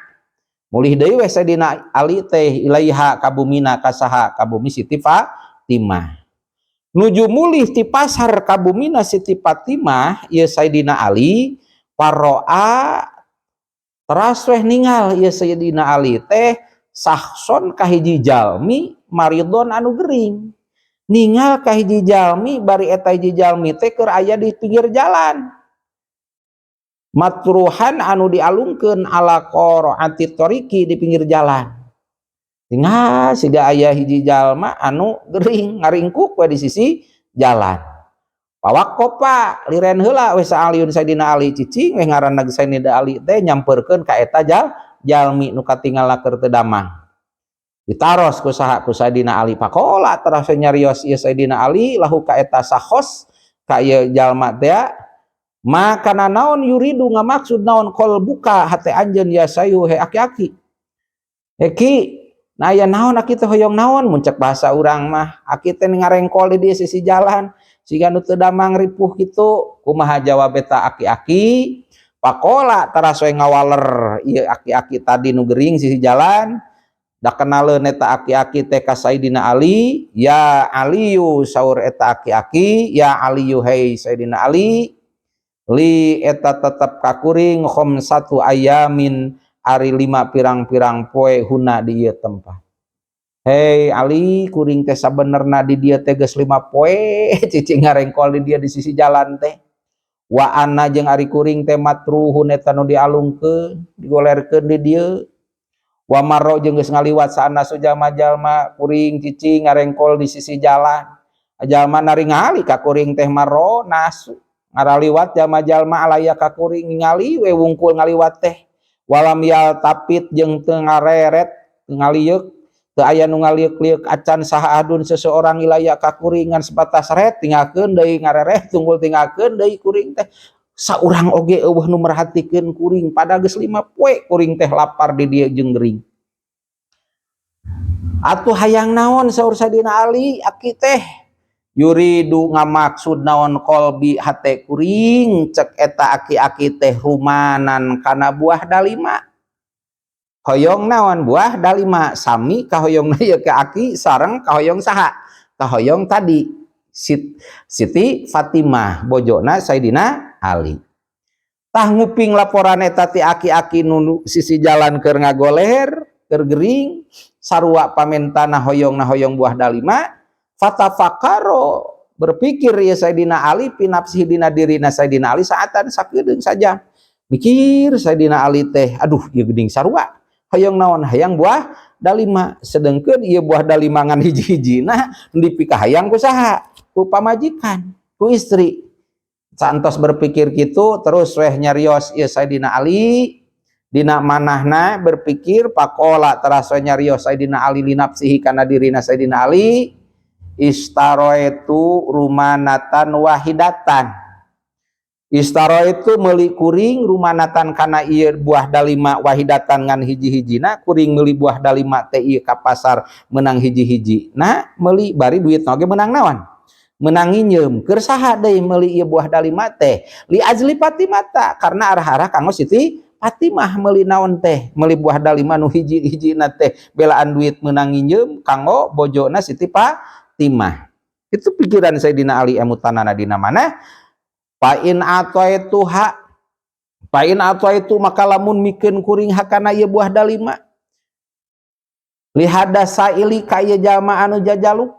S1: mulih deui weh Sayyidina Ali teh ilaiha kabumina kasaha, kabumi Siti Fatimah. Nuju mulih ti pasar kabumina Siti Fatimah ya Sayyidina Ali, paroa teras weh ningal ya Sayyidina Ali teh sahson kahiji jalmi maridon anu gering. Ningal ka hiji jalmi, bari eta hiji jalmi teh keur aya di pinggir jalan, matruhan anu dialungkeun ala qaraati tariqi di pinggir jalan. Tinggal siga aya hiji jalma anu gering ngaringkuk we di sisi jalan. Pawakopa liren heula we saaliun Sayyidina Ali, cicing we ngaranna Sayyidina Ali teh nyamperkeun ka eta jalmi nu katingal keur teu damang. Ditaros ku saha, ku Sayyidina Ali. Pakola teras nyarios ieu Sayyidina Ali lahu ka eta sahos, ka ieu jalma teh, makana naon yuridu ngamaksud naon qalbuka hate anjeun ya sayu he aki-aki. Eki nah aya naon aki teh, hoyong naon? Mun cek bahasa urang mah, aki teh ngarengkol di sisi jalan siga nu teu damang, ripuh kitu. Kumaha jawab eta aki-aki? Pakola teras we ngawaler ieu aki-aki tadi nu gering sisi jalan. Da kenaleun eta aki-aki teh ka Sayyidina Ali. Ya Aliyu, saur eta aki-aki, ya Aliyu hei Sayyidina Ali, li eta tetep kakuring satu ayamin ari lima pirang-pirang poe huna di ieu tempat. Hei Ali, kuring teh sabenerna di dieu teh geus 5 poe cicing ngarengkol di dieu di sisi jalan teh. Wa ana jeung ari kuring teh matruhun eta nu dialungkeun, digolerkeun di dieu. Wa marro jeung geus ngaliwat saana jalma-jalma kuring cicing ngarengkol di sisi jalan. Jalma naringali ka kuring teh, marro nasu ngaraliwat jalma-jalma alaya ka kuring, ningali we wungkul ngaliwat teh. Walam yaltafit jeung teu ngareret ngalieuk, teu aya nu ngalieuk-lieuk acan saha adun seseorang ilaya ka kuring ngan sebatas ret tinggalkeun deui, ngareret tunggul tinggalkeun deui kuring teh. Saurang oge euweuh nu merhatikeun kuring, pada geus 5 poe kuring teh lapar di dieu jeung gering. Atuh hayang naon? Saur Sayyidina Ali, aki teh. Yuridu ngamaksud naon qalbi hate kuring? Cek eta aki-aki teh rumanan kana buah dalima. Hoyong naon? Buah dalima. Sami kahoyong ieu ke aki sareng kahoyong saha, kahoyong tadi Siti Fatimah bojona Sayyidina Ali. Tah, nguping laporan eta ti aki-aki nu sisi jalan keur ngagoler keur gering sarua pamentana hoyong na hoyong buah dalima, fatafakaro berpikir ya Sayyidina Ali fi nafsihi dina dirina Sayyidina Ali saatan sakedeung saja. Mikir Sayyidina Ali teh, aduh, ieu geuning sarua hoyong naon, hayang buah dalima, sedengkeun ieu buah dalima ngan hiji-hijina dipikahayang ku saha, ku pamajikan, ku istri. Santos berpikir gitu terus weh nyarios ieu Sayyidina Ali dina manahna berpikir. Pakola teras weh nyarios Sayyidina Ali linafsihi kana dirina Sayyidina Ali, istaroitu rumanatan wahidatan. Istaroitu meuli kuring rumanatan kana ieu buah dalima wahidatan ngan hiji-hijina. Kuring meuli buah dalima teh ieu ka pasar menang hiji-hiji. Nah, meuli bari duit oge menang naon, menang nginjem. Keur saha deui meuli ieu buah dalima teh? Li ajli Fatimata, karena arah-arah kanggo Siti Fatimah. Meuli naon teh, meuli buah dalima nu hiji-hijina teh belaan duit menang nginjem kanggo bojona Siti Fatimah. Itu pikiran Sayyidina Ali emutanana dina mana. Pain atau itu hak pain atau itu maka lamun mikeun kuring hakana ieu buah dalima lihada saili ka ieu jalma anu jajaluk,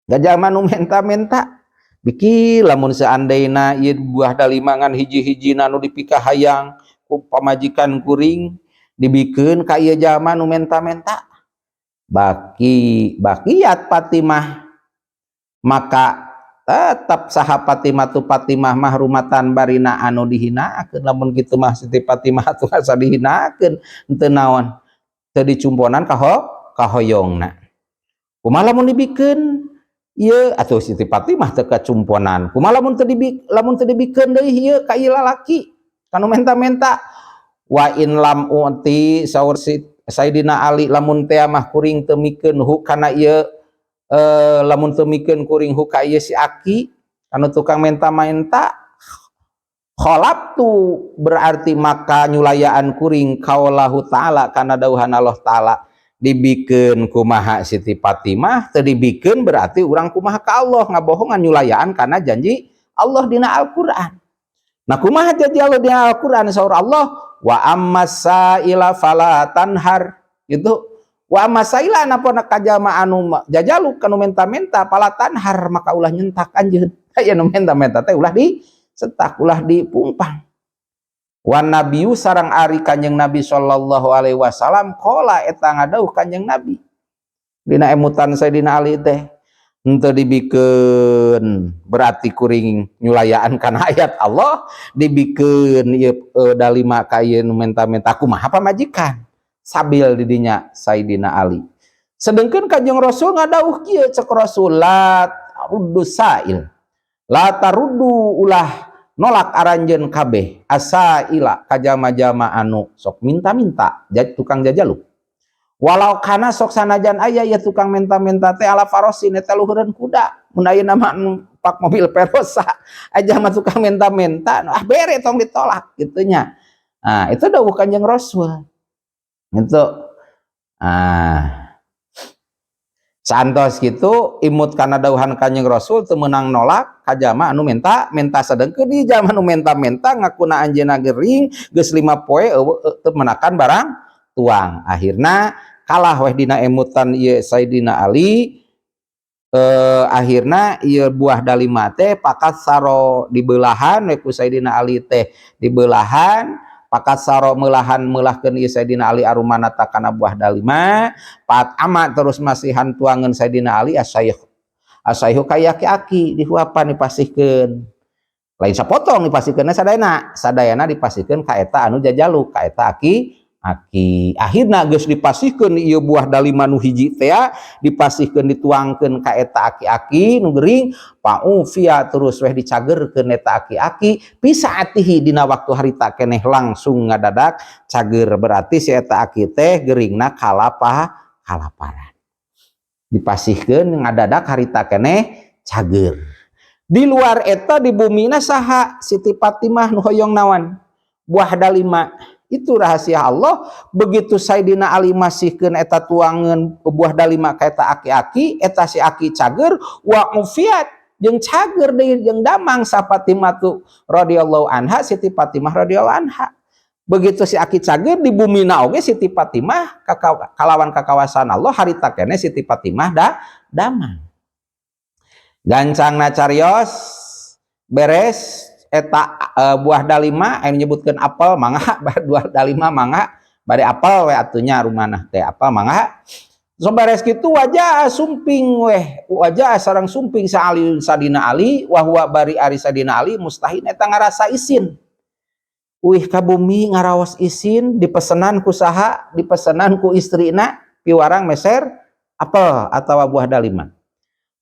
S1: jalma nu menta-menta. Biki lamun seandaina ieu buah dalima ngan hiji-hijina nu dipikahayang ku pamajikan kuring dibikeun ka ieu jalma nu menta-menta, baki bakiat Fatimah, maka Tetap saha Fatimah tu? Fatimah mah rumatan barina anu dihinakeun. Lamun kitu mah Siti Fatimah tuh asa dihinakeun, henteu naon, teu dicumponan kahoyongna. Kumaha lamun dibikeun ieu atuh Siti Fatimah teu kacumponan? Kumaha lamun teu dibik, lamun teu dibikeun deui ieu ka ieu lalaki kanu menta-menta? Wa in lam uti, saur Sayyidina Ali, lamun teh mah kuring teu mikeun hu kana ieu, lamun teu mikeun kuring hu ka ieu si aki anu tukang menta-menta, khalaftu berarti maka nyulayaan kuring kaulahu ta'ala kana dawuhan Allah Ta'ala. Dibikeun kumaha Siti Fatimah, teu dibikeun berarti urang kumaha ka Allah, ngabohongan, nyulayaan karena janji Allah dina Al-Qur'an. Nah, kumaha janji Allah dina Al-Qur'an? Saur Allah, wa ammas saila fala tanhar gitu. Wa ammas saila, napa kajama anu jajaluk, kanu menta-menta, fala tanhar, maka ulah nyentak anjeun. Aya nu menta-menta teh ulah disentak, ulah dipungpang. Wan nabiyu sareng ari Kanjeng Nabi sallallahu alaihi wasallam, qala eta ngadauh Kanjeng Nabi dina emutan Sayyidina Ali teh, henteu dibikeun berarti kuring nyulayaan kana ayat Allah, dibikeun ieu dalima ka ieu nu menta-menta kumaha pamajikan? Sabil didinya Sayyidina Ali. Sedengkeun Kanjeng Rasul ngadauh kieu, cek Rasul, la taruddu sail, la taruddu, ulah nolak aranjeun kabeh, asaila kajama-jama anu sok minta-minta, tukang jajaluk, walau kana sok sanajan aya ya tukang minta-minta teh ala farosin, eta luhureun kuda. Mun ayeuna mah numpak mobil Feroza aja mah tukang minta-minta, ah bere, tong ditolak gitu nya. Nah, itu dawuh Kanjeng Rasul gitu. Ah, santos gitu imut kana dawuhan Kanjeng Rasul, teu meunang nolak kajama anu minta minta. Sedengkeun di jalma anu minta-minta ngakuna anjeunna gering geus 5 poe teu menakan barang tuang. Akhirna kalah weh dina emutan ieu Sayyidina Ali. Akhirna ieu buah dalima teh fakatsaro, dibelahan we ku Sayyidina Ali teh, dibelahan. Fakatsaro, meulahan, meulahkeun ieu Sayyidina Ali arrumanata kana buah dalima. Fa'ath'ama, terus masihan tuangeun Sayyidina Ali, asyaikh, asyaikhu ka aki-aki, dihuapan, dipasihkeun, lain sapotong, dipasihkeun sadayana, sadayana dipasihkeun ka eta anu jajaluk, ka eta aki aki. Akhirna geus dipasihkeun ieu buah dalima nu hiji teh, dipasihkeun, dituangkeun ka eta aki-aki nu gering. Fa'ufia, terus weh dicagerkeun eta aki-aki, fisaatihi, dina waktu harita keneh langsung ngadadak cager. Berarti si eta aki teh geringna kalaparan, dipasihkeun ngadadak harita keneh cager. Di luar eta di bumina saha? Siti Fatimah nu hoyong nawan? Buah dalima. Itu rahasia Allah. Begitu Sayyidina Ali masihkeun eta tuangan buah dalima ka eta aki-aki, eta si aki cager, wa ufiat, jeung cager deui, jeung damang sa Fatimah tu radhiyallahu anha, Siti Fatimah radhiyallahu anha. Begitu si aki cager, di bumina oge Siti Fatimah kalawan kakawasan Allah harita keneh Siti Fatimah da damang. Gancangna carios, beres eta buah dalima anu nyebutkeun apel, mangga buah dalima, mangga bade apel we atunya, rumanah teh apel, mangga. So beres kitu, wajah sumping weh, wajah sareng sumping sa Ali, Sadina Ali, wa huwa bari ari Sadina Ali mustahin, eta ngarasa isin. Uih ka bumi ngaraos isin, dipesenan ku saha? Dipesenan ku istrina piwarang meser apel atau buah dalima.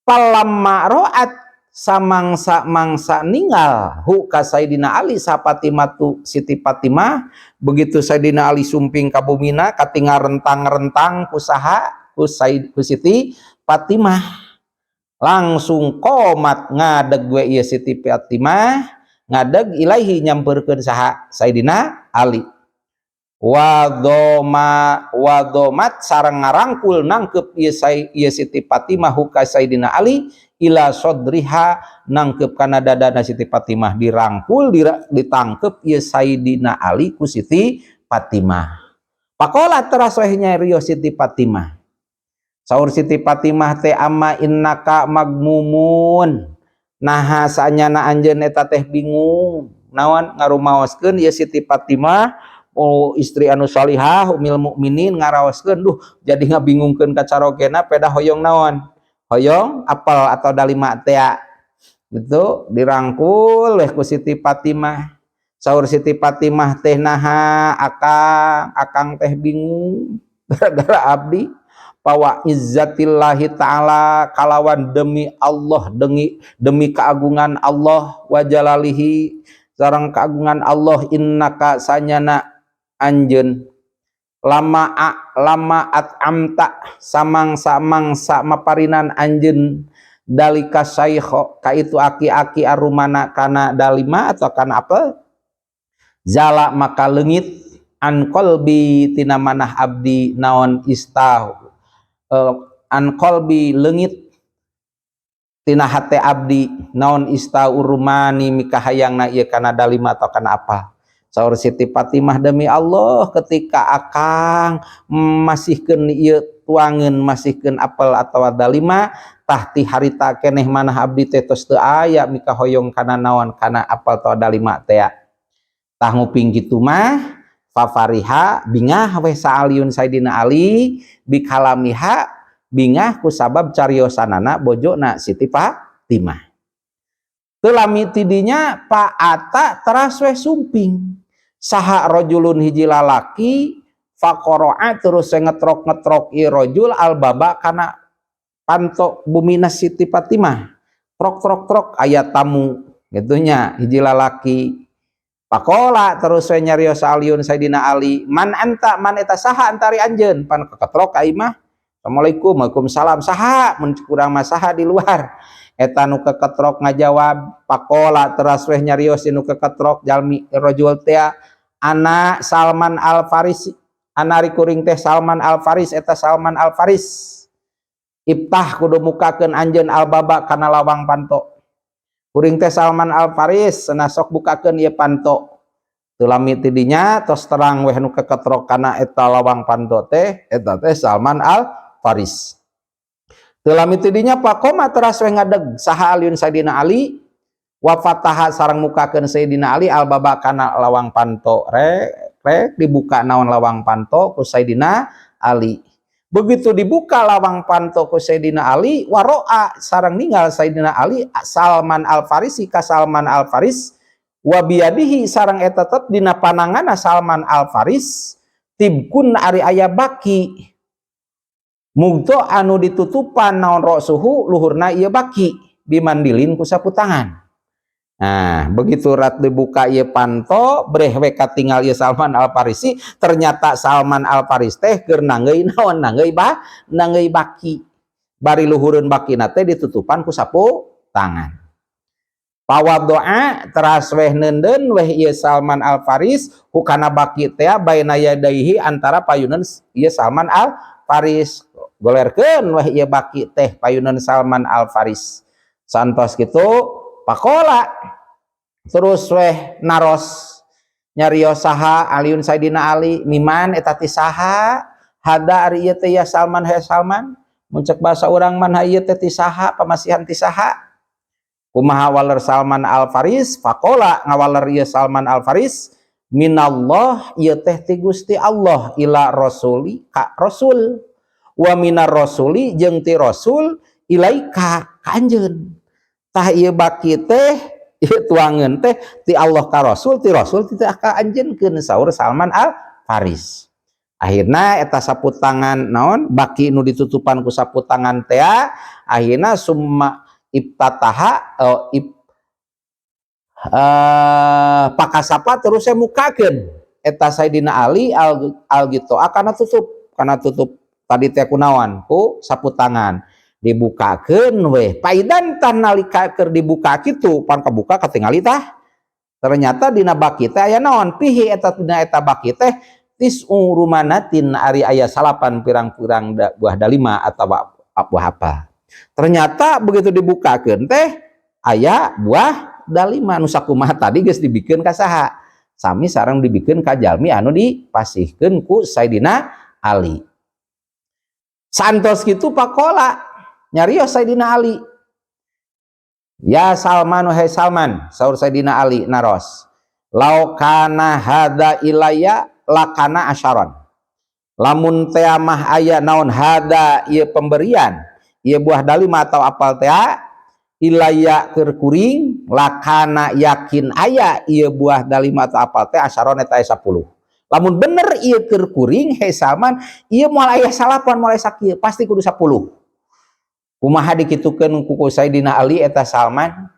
S1: Falamma roat, samangsa mangsa ninggal, hu ka Sayyidina Ali sa Fatimatu, Siti Fatimah. Begitu Sayyidina Ali sumping ka bumina, katingal rentang-rentang ku saha? Ku Sayyid, ku Siti Fatimah. Langsung qomat, ngadeg we ieu Siti Fatimah, ngadeg, ilaihi, nyamperkeun saha? Sayyidina Ali. Wadoma, wadomat, sareng ngarangkul, nangkep ieu ieu Siti Fatimah hu ka Sayyidina Ali, ila sodriha, nangkep kana dadana Siti Fatimah, dirangkul, ditangkep ieu Sayyidina Ali ku Siti Fatimah. Faqola, teras weh nyarios Siti Fatimah. Saur Siti Fatimah teh, amma innaka magmumun, naha sanyana anjeun eta teh bingung naon? Ngarumaoskeun ieu Siti Fatimah, oh, istri anu salihah, umil mukminin, ngaraoskeun, duh, jadi ngabingungkeun kacarogena, peda hoyong naon? Hoyong apel atau dalima tea. Gitu dirangkul weh ku Siti Fatimah. Saur Siti Fatimah teh, "Naha Akang?" "Akang teh bingung gara-gara abdi. Fa wa izzatillahi ta'ala, kalawan demi Allah, demi demi keagungan Allah, wa jalalihi, sareng keagungan Allah, innaka, sanyana anjeun, lama a, lama at'amta, samang-samang maparinan anjeun, dalika syaikho, ka itu aki-aki, arrumana, kana dalima atau kana apa, zala, maka leungit, an qalbi, tina manah abdi, naon istahu, an qalbi, leungit tina hate abdi naon istau rumani, mikahayangna ieu kana dalima atau kana apa." Saur Siti Fatimah, "Demi Allah, ketika Akang masihkeun ieu tuangeun, masihkeun apel atau dalima, tah ti harita keneh manah abdi teh tos teu aya mikahoyong kana naon, kana apel atau dalima teh." Tah, nguping kitu mah, fafariha, bingah we sa Aliun, Sayyidina Ali, bikalamiha, bingah ku sabab cariosanana bojona Siti Fatimah. Teu lami tidinya, fa'ata, teras we sumping saha, rajulun, hiji lalaki, faqara'a, terus ngetrok-ngetrok ieu rajul, albaba, kana panto bumina Siti Fatimah. Trok trok trok, aya tamu gitunya, hiji lalaki. Faqala, terus we nyarios Aliun, Sayyidina Ali, "Man anta?" "Man eta saha anta, ari anjeun?" Pan keketrok ka imah. "Assalamualaikum." "Waalaikumsalam." "Saha?" Mun kurang mah saha di luar? Eta nu keketrok ngajawab. Faqala, teras weh nyarios nu keketrok, jalmi rajul teh, "Ana Salman Al Farisi, ana ari kuring teh Salman Al Faris, eta Salman Al Faris. Iftah, kudu mukakeun anjeun, albaba, kana lawang panto. Kuring teh Salman Al Faris, cenah, sok bukakeun ieu panto." Teu lami tidinya tos terang weh nu keketrok kana eta lawang panto teh eta teh Salman Al Faris. Teu lami tidinya, faqoma, teras weh ngadeg saha Aliun, Sayyidina Ali, wa fataha, sareng mukakeun Sayyidina Ali, albaba, kana lawang panto. Rek rek, dibuka naon lawang panto ku Sayyidina Ali. Begitu dibuka lawang panto ku Sayyidina Ali, waro'a, sareng ninggal Sayyidina Ali, Salman Al Farisi, ka Salman Al Faris, wa biyadihi, sareng eta tetep dina pananganna Salman Al Faris, tibkun, ari aya baki, mugto, anu ditutupan naon, ra'suhu, luhurna ieu baki, bimandilin, ku sapu tangan. Nah, begitu rat dibuka ieu panto, breh we katingal ieu Salman Al Farisi, ternyata Salman Al Faris teh keur nanggeuy naon, nanggeuy baki. Bari luhureun bakina teh ditutupan ku sapu tangan. Fawadha'a, teras weh neundeun weh ieu Salman Al Faris, hu, kana baki teh, baina yadaihi, antara payuneun ieu Salman Al Faris. Golerkeun weh ieu baki teh payuneun Salman Al Faris. Santos kitu, faqala, terus weh naros, nyarios saha Aliun, Sayyidina Ali, "Miman, eta ti saha, hada, ari ieu teh, ya Salman, he Salman?" Mun cek bahasa urang, "Man, ieu teh ti saha, pamasihan ti saha?" Kumaha waler Salman Al Faris? Faqala, ngawaler ieu Salman Al Faris, "Minallah, ieu teh ti Gusti Allah, ila rasuli, ka rasul, wa minar rasuli, jeung ti rasul, ilaika, ka anjeun." Tah, ieu baki teh, ieu tuangeun teh ti Allah ka rasul, ti rasul ti ka anjeunkeun, saur Salman Al Faris. Akhirna eta sapu tangan naon, baki nu ditutupan ku sapu tangan teh, akhirna summa iftataha, fakasyafa, terus saya mukakeun eta Sayyidina Ali, al al gitu karena tutup tadi teh kunaon, ku sapu tangan. Dibukakeun weh. Faidzan, tah nalika keur dibuka kitu, pan kabuka katingali, tah ternyata dina baki teh aya naon, fihi, eta dina eta baki teh, tis'u rumanatin, ari aya salapan pirang-pirang buah dalima atau buah apa. Ternyata begitu dibukakeun teh aya buah dalima nu sakumaha tadi geus dibikeun ka saha, sami sareng dibikeun ka jalmi anu dipasihkeun ku Sayyidina Ali. Santos kitu, faqala, nyarios Sayyidina Ali, "Ya Salman, hai Salman," saur Sayyidina Ali naros, "lau kana hada ilayya lakana asyaron." Lamun teh mah aya naon, hada, ieu pemberian, ieu buah dalima atau apal teh Ilaya keur kuring lakana yakin aya ieu buah dalima atau apel teh asyaron eta aya 10. Lamun bener ieu keur kuring, he Salman, ieu moal aya salapan, moal aya sakieu, pasti kudu 10. Kumaha dikitukeun ku Sayyidina Ali eta Salman?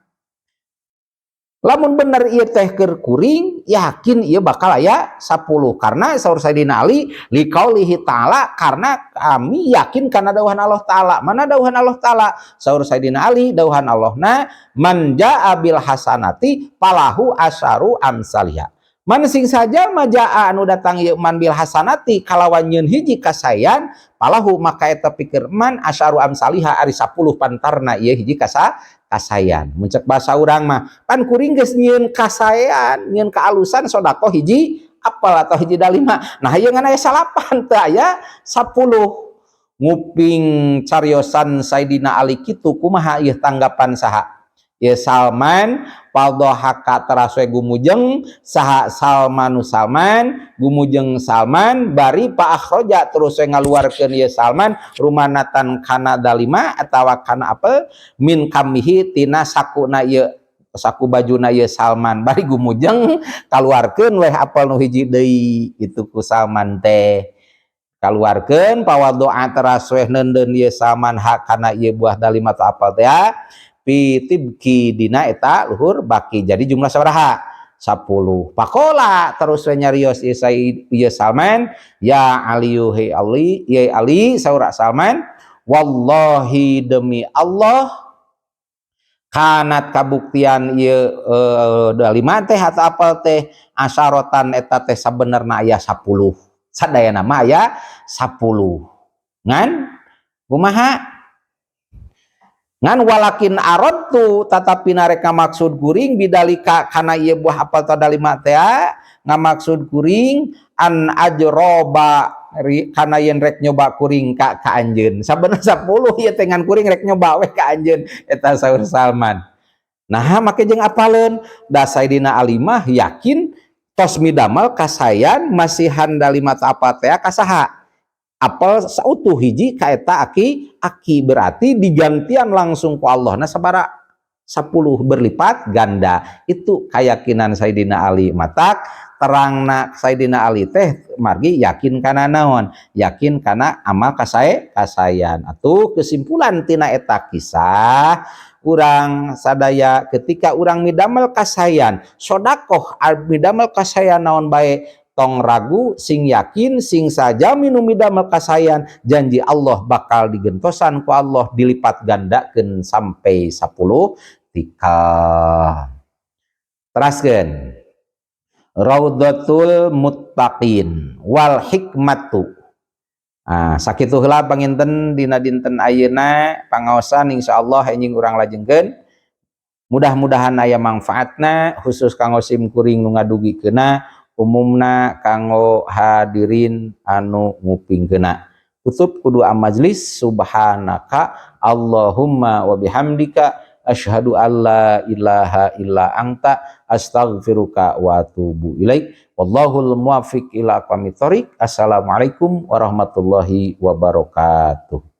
S1: Lamun bener ieu teh keur kuring, yakin ieu bakal aya 10, karena saur Sayyidina Ali liqaulihi ta'ala, karena kami yakin karena dawuhan Allah Ta'ala. Mana dawuhan Allah Ta'ala? Saur Sayyidina Ali, dawuhan Allahna man jaa bil hasanati falahu asyaru amsalha. Man sing saja majaa anu datang ieu man bil hasanati kalawan nyeun hiji kasayan, falahu maka eta pikeun man asyaru amsaliha ari 10 pantarna ieu hiji kasayan. Mun cek bahasa urang mah, pan kuring geus nyieun kasayan, nyieun kaalusan sedekah hiji apel atau hiji dalima. Nah, ieu ngan aya salapan, teu aya 10. Nguping cariosan Sayyidina Ali kitu, kumaha ieu tanggapan saha? Ya Salman. Fadhahaka teras we gumujeng saha Salmanu Salman, gumujeng Salman bari fa akhraja terus we ngaluarkeun ieu Salman rumanatan kana dalima atawa kana apel min kamihi tina sakuna ieu saku bajuna ieu Salman, bari gumujeng kaluarkeun weh apel nu hiji deui itu ku Salman teh kaluarkeun. Pawadoa teras weh neundeun ieu Salman hak kana ieu buah dalima atau apel teh fi tibki dina eta luhur baki. Jadi jumlah sabaraha? 10. Faqola terus we nyarios ieu Salman, ya Aliyu, he Ali, ya Ali, saur Salman, wallahi demi Allah kanat kabuktian ieu dalima teh atau apel teh asyarotan eta teh sabenerna aya 10, sadayana mah aya 10. Ngan kumaha? Ngan walakin aradtu tatapi narek ngamaksud kuring bidalika kana ieu buah apel dalima teh, ngamaksud kuring an ajroba kana yen rek nyoba kuring ka anjeun. Sabenerna 10 ieu teh, ngan kuring rek nyoba we ka anjeun, eta saur Salman. Nah, make jeung apaleun da Sayyidina Ali mah yakin tos midamal kasayan masihan dalima apel teh ka saha, apel sautuh hiji ka eta aki aki, berarti digantian langsung ku Allah nah sabara 10 berlipat ganda. Itu keyakinan Sayyidina Ali. Matak terangna Sayyidina Ali teh margi yakin kana naon? Yakin kana amal kasayan. Atau kesimpulan tina eta kisah, urang sadaya ketika urang midamel kasayan, sodakoh, midamel kasayan naon bae, tong ragu, sing yakin, sing saja minum midamel kasayan, janji Allah bakal digentosan ku Allah dilipat gandakeun sampai 10 tikal. Teraskeun Raudhatul Muttaqin wal hikmatu. Ah, sakitu heula panginten dina dinten ayeuna pangaosan. Insyaallah enjing urang lajengkeun. Mudah-mudahan aya manfaatna, khusus kanggo sim kuring nu ngadugikeuna, umumna kanggo hadirin anu ngupingkeuna. Tutup ku doa majlis. Subhanaka Allahumma wa bihamdika asyhadu alla ilaha illa anta astaghfiruka wa atubu ilaik. Wallahul muwaffiq ila aqwamit thoriq. Assalamualaikum warahmatullahi wabarakatuh.